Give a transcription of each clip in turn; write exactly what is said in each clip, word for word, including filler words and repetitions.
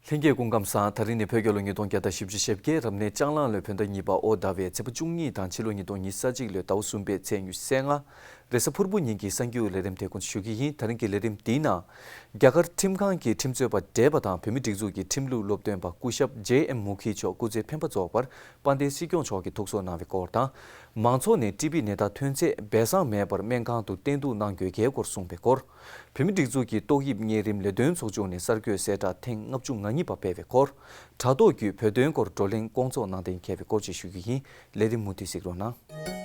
ལྷན་རྒྱས་སྐུ་ཁམས་བཟང་། ད་རིང་ནི་བོད་རྒྱལ་ལོ་ཉིས་སྟོང་བརྒྱ་དང་བཞི་བཅུ་ཞེ་བརྒྱད། རབ་གནས་ལྕགས་གླང་ལོའི་བོད་ཟླ་གཉིས་པ་ཨོ་ཟླ་བའི་ཚེས་པ་བཅུ་གཉིས་དང་ཕྱི་ལོ་ཉིས་སྟོང་ཉི་ཤུ་རྩ་གཅིག་ལོའི་ཟླ་བ་གསུམ་པའི་ཚེས་ཉི་ཤུ་རྩ་ལྔ། རེས་གཟའ་ཕུར་བུ་ཉིན་གྱི་གསར་འགྱུར་ལས་རིམ་དེ་ཀུན་ཞུ་གི་ཡིན། ད་རིང་གི་ལས་རིམ་འདིའི་ནང་། རྒྱ་གར་ཁྲིམས་ཁང་གི་ཁྲིམས་རྩོད་པ་བགྲེས་པ་དང་བོད་མི་སྒྲིག་འཛུགས་ཀྱི་ཁྲིམས་ལུགས་སློབ་སྟོན་པ་སྐུ་ཞབས་ཇེ་ཨེམ་མུ་ཁི་མཆོག་སྐུ་ཚེ་འཕེན་པ་རྫོགས་པར་དཔལ་ལྡན་སྲིད་སྐྱོང་མཆོག་གིས་ཐུགས་གསོ་གནང་བའི་སྐོར་དང་། མང་ཚོགས་ནས་ཊི་བི་ནད་རྟགས་ཐོན་ཚེ་སྦས་གསང་མེད་པར་སྨན་ཁང་དུ་བསྟེན་གཏུག་གནང་དགོས་གལ་སྐོར་གསུངས་པའི་སྐོར། བོད་མི་སྒྲིག་འཛུགས་ཀྱི་ཏོག་དབྱིབས་གཉན་རིམས་ལས་དོན་ཚོགས་ཆུང་ནས་གསར་འགོད་གསལ་བསྒྲགས་ཐེངས་ལྔ་བཅུ་ང་གཉིས་པ་སྤེལ་བའི་སྐོར། དྲ་ཐོག་བརྒྱུད་བོད་དོན་སྐོར་བགྲོ་གླེང་བསྐོང་ཚོགས་གནང་གཏན་འཁེལ་བའི་སྐོར་བཅས་ཞུ་རྒྱུ་ཡིན། ལས་རིམ་མུ་མཐུད་གཟིགས་རོགས་གནང་།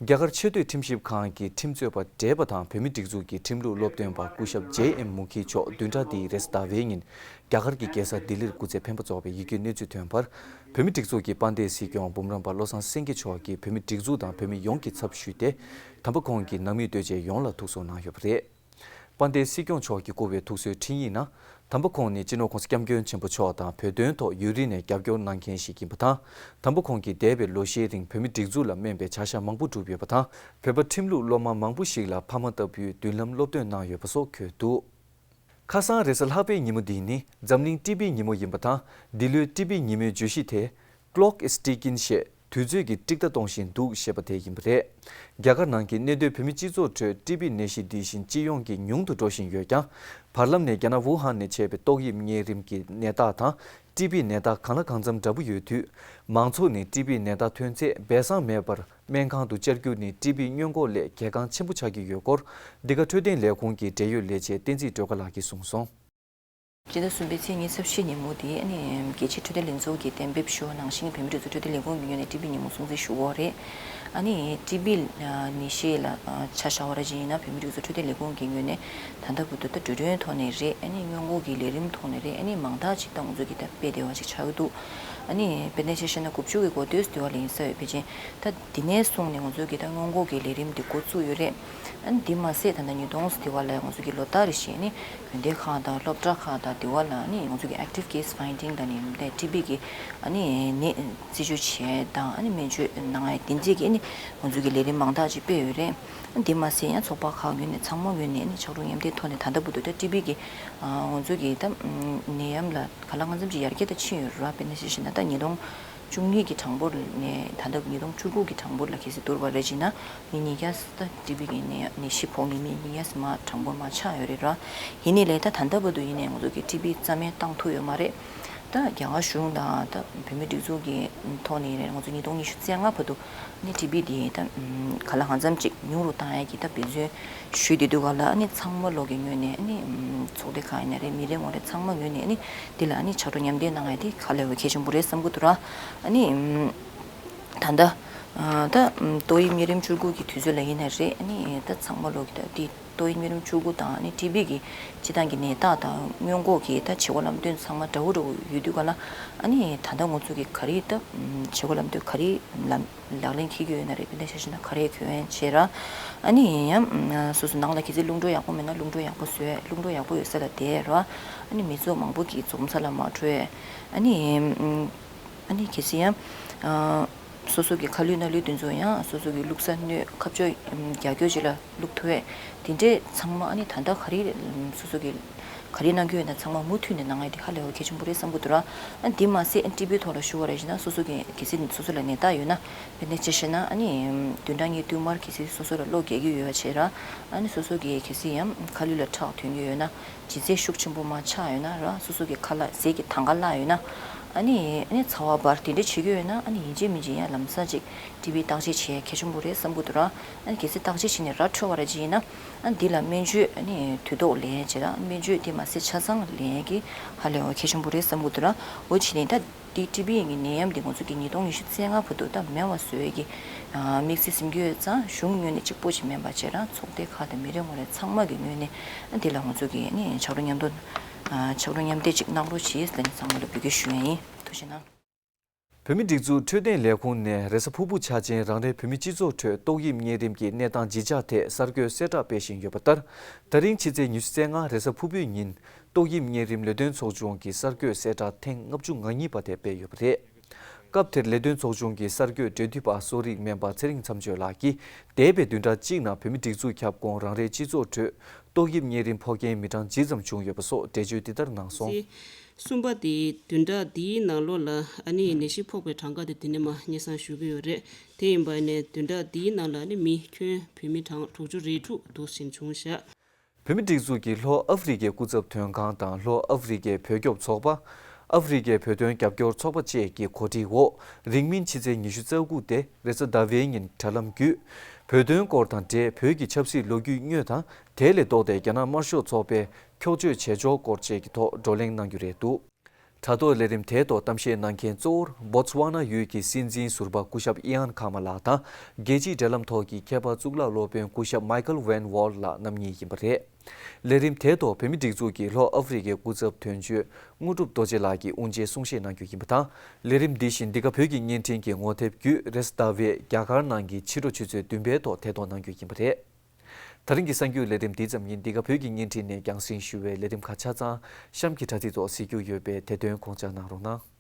རྒྱ་གར་ཆེས་མཐོའི་ཁྲིམས་ཞིབ་ཁང་གི་ཁྲིམས་རྩོད་པ་བགྲེས་པ་དང་བོད་མི་སྒྲིག་འཛུགས་ཀྱི་ཁྲིམས་ལུགས་སློབ་སྟོན་པ་སྐུ་ཞབས་ཇེ་ཨེམ་མུ་ཁི་མཆོག་བདུན་ཕྲག་འདིའི་རེས་གཟའ་ཟླ་བའི་ཉིན་རྒྱ་གར་གྱི་རྒྱལ་ས་ལྡི་ལིར་སྐུ་ཚེ་འཕེན་པ་རྫོགས་པའི་ཡི་གེའི་གནས་ཚུལ་ཐོན་པར། བོད་མི་སྒྲིག་འཛུགས་ཀྱི་དཔལ་ལྡན་སྲིད་སྐྱོང་འབུམ་རམས་པ་བློ་བཟང་སེང་གེ་མཆོག་གིས་བོད་མི་སྒྲིག་འཛུགས་དང་བོད་མི་ཡོངས་ཀྱི་ཚབ་ཞུས་ཏེ། དམ་པ་ཁོང་གི་ནང་མི་ལྟོས་བཅས་ཡོངས་ལ་ཐུགས་གསོ་གནང་ཡོད་པ་རེད། དཔལ་ལྡན་སྲིད་སྐྱོང་མཆོག་གིས་བསྐུར་བའི་ཐུགས་གསོའི་འཕྲིན་ཡིག་ནང་། དམ་པ་ཁོང་ནི་སྤྱི་ནོར་༸གོང་ས་༸སྐྱབས་མགོན་ཆེན་པོ་མཆོག་དང་བོད་དོན་ཐོག་ཡུན་རིང་ནས་རྒྱབ་སྐྱོར་གནང་མཁན་ཞིག་ཡིན་པ་དང་། དམ་པ་ཁོང་གིས་འདས་པའི་ལོ་ཤས་རིང་བོད་མི་སྒྲིག་འཛུགས་ལ་སྨན་པའི་བྱ་གཞག་མང་པོ་བསྒྲུབས་ཡོད་པ་དང་། བོད་པ་ཁྲིམས་ལུགས་སློབ་མ་མང་པོ་ཞིག་ལ་ཕ་མ་ལྟ་བུའི་མདུན་ལམ་སློབ་སྟོན་གནང་ཡོད་པ་སོགས་འཁོད་འདུག་ཁ་སང་རེས་གཟའ་ལྷག་པའི་ཉིན་མོ་འདི་ནི་འཛམ་གླིང་ཊི་བི་ཉིན་མོ་ཡིན་པ་དང་། འདི་ལོའི་ཊི་བི་ཉིན་མོའི་བརྗོད་གཞི་དེ། Clock is ticking ཞེས་དུས་ཚོད་ཀྱི་ཊིག་ཊ་གཏོང་བཞིན་འདུག་ཞེས་པ་དེ་ཡིན་པ་རེད། རྒྱ་གར་ནང་གི་གནས་སྡོད་བོད་མི་སྤྱི་ཚོགས་ཁྲོད་ཊི་བི་ནད་གཞི་འདི་བཞིན་སྤྱི་ཡོངས་ཀྱིས་ཉུང་དུ་འགྲོ་བཞིན་ཡོད་ཀྱང་། བར་ལམ་ནས་རྒྱ་ནག་ཝུ་ཧན་ནས་མཆེད་པའི་ཏོག་དབྱིབས་གཉན་རིམས་ཀྱི་ནད་རྟགས་དང་། ཊི་བི་ནད་རྟགས་གང་ལ་གང་འཚམ་འདྲ་པོ་ཡོད་དུས། མང་ཚོགས་ནས་ཊི་བི་ནད་རྟགས་ཐོན་ཚེ་སྦས་གསང་མེད་པར། སྨན་ཁང་དུ་བཅར་རྒྱུ་ནི་ཊི་བི་སྔོན་འགོག་སླད་གལ་འགངས་ཆེན་པོ་ཆགས་ཀྱི་ཡོད་སྐོར། འདི་ག་འཕྲོད་བསྟེན་ལས་ཁུངས་ཀྱི་འབྲེལ་ཡོད་ལས་བྱེད་བསྟན་འཛིན་སྒྲོལ་དཀར་ལགས་ཀྱིས་གསུངས་སོང་། སྤྱི་ཟླ་གསུམ་པའི་ཚེས་ཉི་ཤུ་རྩ་བཞི་ཉིན་མོ་དེ་ནི་རྒྱལ་སྤྱིའི་འཕྲོད་བསྟེན་ལྷན་ཚོགས་ཀྱིས་གཏན་འབེབས་ཞུས་པ་ནང་བཞིན་བོད་མིའི་སྒྲིག་འཛུགས་འཕྲོད་བསྟེན་ལས་ཁུངས་ཀྱི་ངོས་ནས་ཊི་བི་ཉིན་མོ་སྲུང་བརྩི་ཞུ་གི་ཡོད་རེད། ཨ་ནི་ཊི་བི་ནད་གཞི་ལ་ཆ་བཞག་པ་ར་ཅིག་ཡིན་ན་བོད་མིའི་སྒྲིག་འཛུགས་འཕྲོད་བསྟེན་ལས་ཁུངས་ཀྱི་ངོས་ནས་ད་ལྟ་བར་དུ་ད་འགྲོ་གྲོན་ཐོག་ནས་རེད། ཨ་ནི་སྔོན་འགོག་གི་ལས་རིམ་ཐོག་ནས་རེད། ཨ་ནི་མང་དག་ཅིག་ད་ང་ཚོ་གི་ད་སྤེལ་བསྡད་པ་ཅིག་ཆགས་ཀྱི་འདུག་ཨ་ནི་དཔེར་ན་ཆ་བཞག་ན་དགུ་བཅུ་གི་འགོ་སྟོད་དེ་བ་ལ་ཡིན་ས་ཡོད། ཕལ་ཆེར་ད་འདི་ནས་བཟུང་ནས་ང་ཚོ་གི་ད་སྔོན་འགོག་གི་ལས་རིམ་འདི་འགོ་བཙུགས་ཡོད་རེད། ཨ་ནི་འདི་མ་ཟད་ད་ལྟ་ཉིས་སྟོང་དེ་བ་ལ་ང་ཚོ་གི་ལོ་ལྟར་རེ་བཞིན་ཨ་ནི་དགོན་སྡེ་ཁག་དང་སློབ་གྲྭ་ཁག་དང་དེ་བ་ལ་ཨ་ནི་ང་ཚོ་གི་active case finding དང་ནི་ཊི་བི་གི་ཨ་ནི་ནད་རྩད་གཅོད་བྱས་དང་ཨ་ནི་སྨན་བཅོས་གནང་ཡ་དེ་འདྲས་ཀྱི་ཨ་ནི་ང་ཚོ་གི་ལས་རིམ་མང་དག་ཅིག་སྤེལ་ཡོད་རེད། ཨ་ནི་འདི་མ་ཟད་ཡང་ཚོགས་པ་ཁག་ངོས་ནས་ཚང་མ་ངོས་ནས་ཨ་ནི་ཕྱག་རོགས་མཉམ་འདེགས་ཐོག་ནས་ད་ལྟ་བར་དུ་ད་ཊི་བི་གི་ང་ཚོ་གི་ད་ནད་ཡམས་ལ་ག་ལ་གང་འཚམ་ཅིག་ཡར་རྒྱས་ད་ཕྱིན་ཡོད་རེད་བ། དཔེར་ན་ཆ་བཞག་ན་ད་ཉིས་སྟོང་བཅུ་གཉིས་ཀྱི་གྲངས་འབོར་ནས་ད་ལྟ་ཉིས་སྟོང་བཅུ་དགུ་གི་གྲངས་འབོར་ལ་གལ་སྲིད་བསྡུར་བ་རེད་ཅེ་ན། མི་ཉིས་བརྒྱ་ད་ཊི་བི་གི་ནད་ནད་གཞི་ཕོག་མཁན་མི་ཉིས་བརྒྱ་མར་གྲངས་འབོར་མར་ཆག་ཡོད་རེད་ར། ཡིན་ནའི་ལས་ད་ད་ལྟ་བར་དུ་ཡིན་ནའི་ང་ཚོ་གི་ཊི་བི་རྩ་མེད་བཏང་ཐུབ་ཡོད་མ་རེད། ད་རྒྱ་གར་གཞུང་དང་ད་བོད་མིའི་སྒྲིག་འཛུགས་ཀྱི་ཐོག་ནས་ཡིན་ནའི་ང་ཚོ་ཉིས་སྟོང་ཉི་ཤུ་རྩ་ལྔ་བར་དུ་ནི་ཊི་བི་འདི་ད་ག་ལ་གང་འཚམ་ཅིག་ཉུང་རུ་བཏང་ཡ་གི་ད་འབད་བརྩོན་ཞུས་བསྡད་དུས་ག་ལ་ཨ་ནི་ཚང་མ་ལོག་གི་ངོས་ནས་ཨ་ནི་ཚོགས་སྡེ་ཁག་ཡིན་ན་རེད། མི་རེ་ངོ་རེ་ཚང་མ་ངོས་ནས་ཨ་ནི་འདི་ལ་ཨ་ནི་ཕྱག་རོགས་མཉམ་འདེགས་གནང་ཡ་དེ་ཧ་ལས་པ་གལ་ཆེན་པོ་རེད་བསམ་གྱི་འདུག་ར། ཨ་ནི། ད་ལྟ། ད་ཏོག་དབྱིབས་གཉན་རིམས་བཅུ་དགུ་གི་དུས་ཚོད་ལ་ཡིན་ན་རེད། ཨ་ནི་ད་ཚང་མ་ལོག་གི་ད་འདི་ཏོག་དབྱིབས་གཉན་རིམས་བཅུ་དགུ་དང་ཨ་ནི་ཊི་བི་གི་སྤྱི་བཏང་གི་ནད་རྟགས་དང་སྔོན་འགོག་གི་ད་བྱེད་སྒོ་ལམ་སྟོན་ཚང་མ་འདྲ་བོ་འདྲ་བོ་ཡོད་དུས་ག་ལ། ཨ་ནི་ད་ལྟ་ང་ཚོ་གི་ག་རེ་ད་བྱེད་སྒོ་ལམ་སྟོན་ག་རེ་ལམ་ལག་ལེན་འཁེལ་གྱི་ཡོད་ན་རེད། དཔེར་ན་ཆ་བཞག་ན་ག་རེ་གྱོན་བྱས་ར། ཨ་ནི་ཡང་སོ་སོ་ནང་ལ་གལ་སྲིད་རླུང་འཕྲོ་ཡག་པོ་མེད་ན་རླུང་འཕྲོ་ཡག་པོ་བཟོས། རླུང་འཕྲོ་ཡག་པོ་ཡོད་ས་ལ་བསྡད་ར། ཨ་ནི་མི་ཚོགས་མང་པོ་གི་འཛོམས་ས་ལ་མ་འགྲོ། ཨ་ནི། ཨ་ནི་གལ་སྲིད་ཡང་། ཨ། སོ་སོ་གི་ཁ་ལུད་སྣ་ལུད་དེ་ཚོ་ཡང་སོ་སོ་གི་བླུགས་ས་སྣོད་ཁ་གཅོད་རྒྱག་རྒྱུ་ཅིག་ལ་བླུགས་ཐུབ་པས། དེ་འདྲས་ཚང་མ་ཨ་ནི་ད་ལྟ་ག་རེ་སོ་སོ་གི་ག་རེ་གནང་རྒྱུ་ཡོད་ན་ཚང་མ་མུ་མཐུད་ནས་གནང་ཡ་དེ་ཧ་ལས་པ་གལ་ཆེན་པོ་རེད་བསམ་གྱི་འདུག་ར། ཨ་འདི་མ་ཟད་ཊི་བི་ཐོག་ལ་ཞུ་བ་རེད་ཅེ་ན་སོ་སོ་གི་གལ་སྲིད་སོ་སོ་ལ་ནད་རྟགས་ཡོད་ན། དཔེར་ན་ཆ་བཞག་ན་ཨ་ནི་བདུན་ཕྲག་གཉིས་བསྟུད་མར་གལ་སྲིད་སོ་སོ་ལ་གློ་རྒྱག་གི་ཡོད་པ་བྱས་ར། ཨ་ནི་སོ་སོ་གི་གལ་སྲིད་ཡང་ཁ་ལུད་ལ་ཁྲག་ཐོན་གྱི་ཡོད་ན། ལྗིད་ཚད་ཤུགས་ཆེན་པོ་མར་ཆག་ཡོད་ན་ར། སོ་སོ་གི་ཁ་ལག་ཟས་ཀྱི་དང་ག་བརླག་ཡོད་ན། ཨ་ནི་ཨ་ནི་ཚ་བ་འབར་དེ་འདྲ་བྱེད་ཀྱི་ཡོད་ན་ཨ་ནི་ཡིན་གཅིག་མིན་གཅིག་ཡང་ལམ་སང་ཅིག་ཊི་བི་བརྟག་དཔྱད་བྱེད་ཡ་གལ་ཆེན་པོ་རེད་བསམ་གྱི་འདུག་ར། ཨ་ནི་གལ་སྲིད་བརྟག་དཔྱད་བྱས་ནས་ར་འཕྲོད་པ་ར་ཅིག་ཡིན་ན། ཨ་ནི་འདི་ལ་སྨན་བཅོས་ཨ་ནི་དུས་ཐོག་ལེན་ཡ་བྱེད་ར། སྨན་བཅོས་དེ་མ་ཟད་ཆ་ཚང་ལེན་ཡ་གི་ཧ་ལས་པ་གལ་ཆེན་པོ་རེད་བསམ་གྱི་འདུག་ར། འོ་བྱས་ནས་ད། འདི་ཊི་བི་ཡི་ནད་ཡམས་འདི་ང་ཚོ་གི་ཉིས་སྟོང་ཉི་ཤུ་རྩ་ལྔ་བར་དུ་ད་མེད་པ་བཟོ་ཡས་ཀྱི་དམིགས་བསལ་སེམས་ཁུར་ཡོད་ཙང་གཞུང་ངོས་ནས་གཅིག་པོ་ཅིག་མིན་པ་བྱས་རང་ཚོགས་སྡེ་ཁག་དང་མི་རེ་ངོ་རེ་ཚང་མ་གི་ངོས་ནས་འདི་ལ་ང་ཚོ་གི་ནི་ཕྱག་རོགས་མཉམ་དུ་ཕྱག་རོགས་མཉམ་འདེགས་ཅིག་གནང་རོགས་གྱིས་ཟེར་ནས་ཚང་མ་ལ་འབོད་སྐུལ་ཞུ་ཡས་ཡིན། ཐུགས་རྗེ་གནང་། བོད་མིའི་སྒྲིག་འཛུགས་འཕྲོད་བསྟེན་ལས་ཁུངས་ནས་རེས་གཟའ་ཕུར་བུ་ཆ་ཅན་རང་རེའི་བོད་མི་སྤྱི་ཚོགས་ཁྲོད་ཏོག་དབྱིབས་གཉན་རིམས་ཀྱི་གནས་སྟངས་ཇི་ཆགས་ཐད་གསར་འགོད་གསལ་བསྒྲགས་སྤེལ་བཞིན་ཡོད་པ་ལྟར། ད་རིང་ཕྱི་ཚེས་ཉི་ཤུ་རྩ་ལྔ་རེས་གཟའ་ཕུར་བུའི་ཉིན་ཏོག་དབྱིབས་གཉན་རིམས་ལས་དོན་ཚོགས་ཆུང་གི་གསར་འགོད་གསལ་བསྒྲགས་ཐེངས་ལྔ་བཅུ་ང་གཉིས་པ་དེ་སྤེལ་ཡོད་པ་རེད། སྐབས་དེར་ལས་དོན་ཚོགས་ཆུང་གི་གསར་འགོད་འབྲེལ་མཐུད་པ་གསོ་རིག་སྨན་པ་ཚེ་རིང་མཚམས་གཅོད་ལགས་ཀྱིས་འདས་པའི་བདུན་ཕྲག་གཅིག་ནང་བོད་མིའི་སྒྲིག་འཛུགས་ཁྱབ་ཁོངས་རང་རེའི་སྤྱི་ཚོགས་ཁྲོད་ཏོག་དབྱིབས་གཉན་རིམས་ཕོག་མཁན་མི་གྲངས་ཇི་ཙམ་བྱུང་ཡོད་པ་སོགས་འགྲེལ་བརྗོད་འདི་ལྟར་གནང་སོང་། གསུམ་པ་དེ་བདུན་ཕྲག་འདིའི་ནང་ལོགས་ལ་ཨ་ནི་ནད་གཞི་ཕོག་པའི་གྲངས་ཀ་དེ་དེ་ནས་མར་སྙན་སེང་ཞུ་གི་ཡོད་རེད། དེ་ཡིན་པ་ནས་བདུན་ཕྲག་འདིའི་ནང་ལ་ཨ་ནི་མི་ཁྱོན་བོད་མི་གྲངས་དྲུག་ཅུ་རེ་དྲུག་འདུག་སེ་བྱུང་བཞག་བོད་མིའི་སྒྲིག་འཛུགས་ཀྱི་ལྷོ་ཨ་ཧྥེ་རི་ཁའི་སྐུ་ཚབ་དོན་ཁང་དང་ལྷོ་ཨ་ཧྥེ་རི་ཁའི་བོད་སྐྱོབ་ཚོགས་པ། ཨ་ཧྥེ་རི་ཁའི་བོད་དོན་རྒྱབ་སྐྱོར་ཚོགས་པ་བཅས་ཀྱི་གོ་སྒྲིག་འོག་རིང་མིན་ཕྱི་ཚེས་ཉི་ཤུ་རྩ་དགུ་སྟེ་རེས་གཟའ་ཟླ་བའི་ཉིན་དྲ་ལམ་བརྒྱུད། བོད་དོན་སྐོར་དང་འབྲེལ་བོད་ཀྱི་ཆབ་སྲིད་ལོ་རྒྱུས་དངོས་དང་། དེ་ལས་ལྡོག་སྟེ་རྒྱ་ནག་དམར་ཤོག་ཚོགས་པས་འཁྱོག་བརྗོད་བྱེད་ཕྱོགས་སྐོར་བཅས་ཀྱི་ཐོག་བགྲོ་གླེང་གནང་རྒྱུ་རེད་འདུག་དྲ་ཐོག་ལས་རིམ་དེའི་ཐོག་གཏམ་བཤད་གནང་མཁན་གཙོ་བོར་སྦོ་ཚ་ཝ་ན་ཡུལ་གྱི་སྲིད་འཛིན་ཟུར་པ་སྐུ་ཞབས་ཨི་ཨན་ཁ་མ་ལགས་དང་། རྒྱལ་སྤྱིའི་འབྲེལ་ལམ་ཐོག་གི་མཁས་པ་གཙུག་ལག་སློབ་དཔོན་སྐུ་ཞབས་མའི་ཁལ་ཝན་ཝོལ་ལགས་རྣམ་གཉིས་ཡིན་པ་རེད། ལས་རིམ་དེའི་ཐོག་བོད་མིའི་སྒྲིག་འཛུགས་ཀྱི་ལྷོ་ཨ་ཧྥེ་རི་ཁའི་སྐུ་ཚབ་དོན་གཅོད་དངོས་གྲུབ་རྡོ་རྗེ་ལགས་ཀྱིས་དབུ་འབྱེད་གསུང་བཤད་གནང་རྒྱུ་ཡིན་པ་དང་། ལས་རིམ་འདི་བཞིན་འདི་ག་བོད་ཀྱི་བརྙན་འཕྲིན་གྱི་ངོ་དེབ་བརྒྱུད་རེས་གཟའ་ཟླ་བའི་རྒྱ་གར་ནང་གི་ཕྱི་དྲོ་ཆུ་ཚོད་བདུན་པའི་ཐོག་ཐད་གཏོང་གནང་རྒྱུ་ཡིན་པ་རེད། ད་རིང་གི་གསར་འགྱུར་ལས་རིམ་འདི་ཙམ་ཡིན། འདི་ག་བོད་ཀྱི་བརྙན་འཕྲིན་ནས་རྒྱང་སྲིང་ཞུ་བའི་ལས་རིམ་ཁག་ཆ་ཚང་གཤམ་གྱི་དྲ་ཚིགས་ཐོག་གཟིགས་རྒྱུ་ཡོད་པས་དེ་དོན་དགོངས་འཇགས་གནང་རོགས་གནང་།